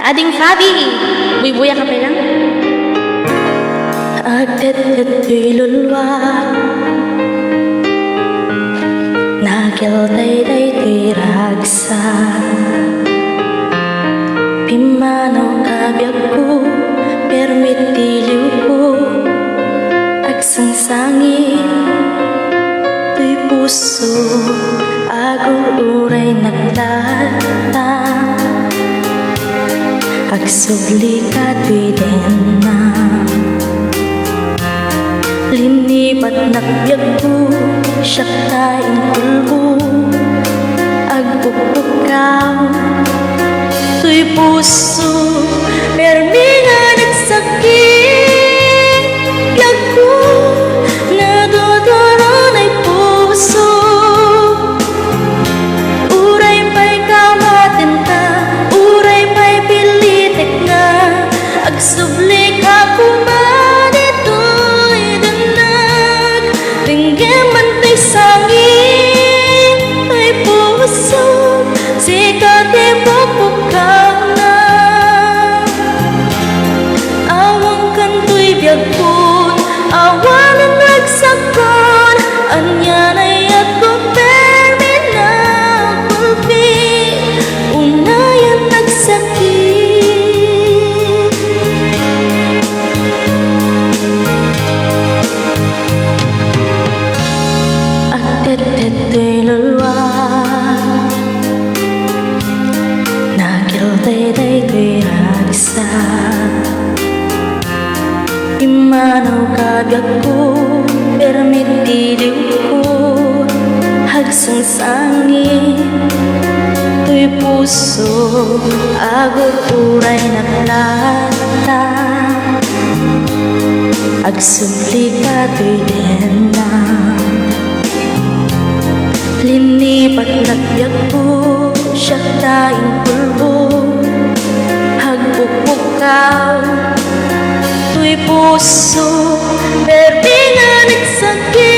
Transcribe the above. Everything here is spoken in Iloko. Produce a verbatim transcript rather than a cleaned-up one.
Ading Fabi, buybuya ka pay lang. Agtettedtoy lulua, nakel daytoy ragsak. Pimmanaw ka biagko, permi ti liwko, agsangsangit toy puso, agur-uray naglatta. Agsubli ka toy denna. Linipat nak biagko, siak ta inkulbo. Agpukpukkaw toy puso, permi nga nagsakit. Biagko, naduduro nay puso. Uray pay kamatenta, uray pay pilitek nga agsubli ka koma ditoy dennak. Denggem man toy sangit, ay puso, sika ti pukpukkawna. Awan kan toy biagkon, awanen nagsakon, ania nayatko permi nakulpi, unayen nagsakit. Agtettedtoy lulua, nakel daytoy ragsak. Pimmanaw ka biagko, permi ti liwko, agsangsangit toy puso, agur-uray naglatta. Agsubli ka toy denna. Linipat nak biagko, siak ta inkulbo. Agpukpukkaw toy puso, permi nga nagsakit.